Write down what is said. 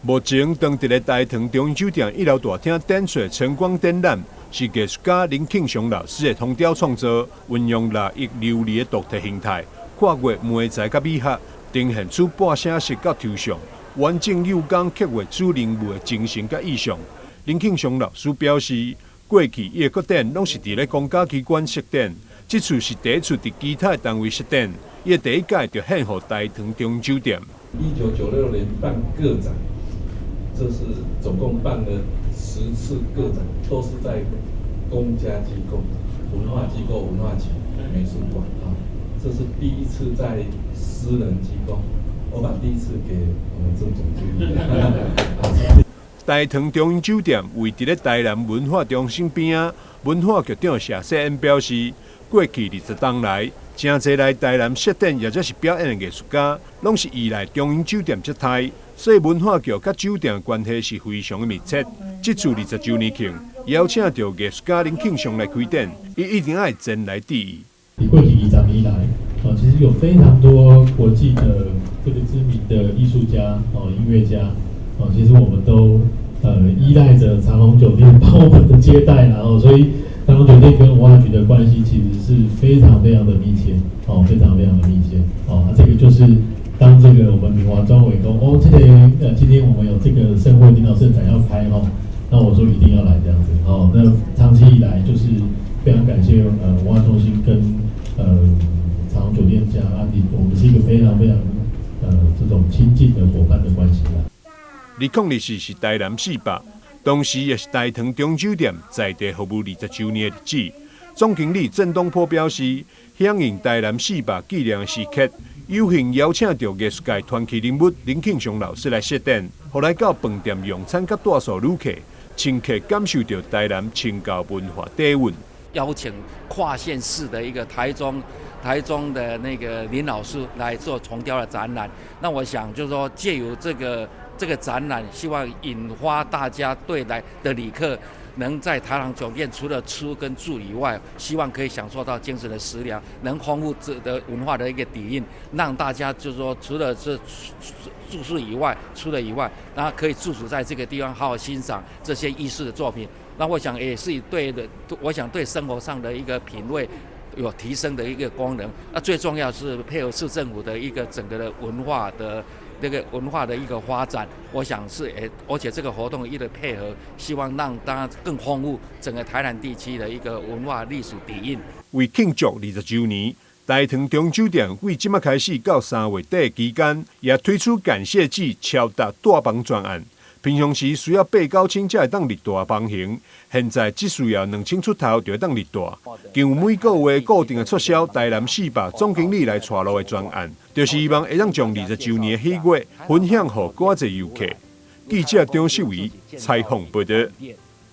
目前，當佇咧大唐中央酒店一樓大廳展出的晨光展覽，是藝術家林慶祥老師的銅雕創作，運用蠟液琉璃的獨特形態，跨越媒材佮美學，呈現出半寫實佮抽象，完整有工刻畫主人物的精神佮意象。林慶祥老師表示，過去伊的個展攏是佇咧公家機關設展，這次是第一次佇其他單位設展，伊的第一屆就獻予大唐中央酒店。1996年辦個展，這是總共辦了10次個展，都是在公家機構、文化機構、文化局、美術館啊。這是第一次在私人機構，我把第一次給我們鄭總經理。大唐中央酒店位佇咧台南文化中心邊仔，文化局長謝世恩表示，過去20冬來，誠濟來台南設展抑者是表演的藝術家，攏是依賴中央酒店接待，所以文化局佮酒店的關係是非常的密切。這次20週年慶，邀請著藝術家林慶祥來開展，伊一定愛前來致意。過去20年來，哦，其實有非常多國際的這個知名的藝術家、哦，音樂家，哦，其實我們都依賴着長榮酒店幫我們的接待，然後所以長榮酒店跟文化局的關係其實是非常非常的密切，哦，非常非常的密切，哦，那這個就是當這個我們敏華專委講，哦，這個今天我們有這個盛會林老師的展要開哦，那我說一定要來這樣子，哦，那長期以來就是非常感謝文化中心跟長榮酒店家啊，我們是一個非常非常這種親近的夥伴的關係啦。2024是台南400，同時也是大唐中央酒店在地服務20週年的日子。總經理鄭東坡表示，響應台南四百紀念的時刻，有幸邀請著藝術界傳奇人物林慶祥老師來設展，予來到飯店用餐佮住宿旅客，深刻感受著台南清教文化底蘊。邀請跨縣市的一個台中的那個林老師來做銅雕的展覽。那我想就是說，借由這個展覽，希望引發大家對來的旅客能在大唐酒店除了吃跟住以外，希望可以享受到精神的食糧，能豐富這的文化的一個底蘊，讓大家就是說除了是住宿以外，除了以外，然後可以駐宿在這個地方，好好欣賞這些藝術的作品。那我想也是對的，我想對生活上的一個品味有提升的一個功能。那最重要是配合市政府的一個整個的文化的那個文化的一個發展，我想是誒，而且這個活動一個配合，希望讓大家更豐富整個台南地區的一個文化歷史底蘊。為慶祝20週年，大唐中央酒店對這馬開始到3月底期間，也推出感謝祭超值帶房專案。平常時需要八九千才會當入住的房型，現在只需要2000出頭就會當入住。更有每個月固定的促銷，台南四百總經理來帶路的專案，就是希望會當將20週年的喜悅分享予閣較濟遊客。記者張秀儀採訪報導。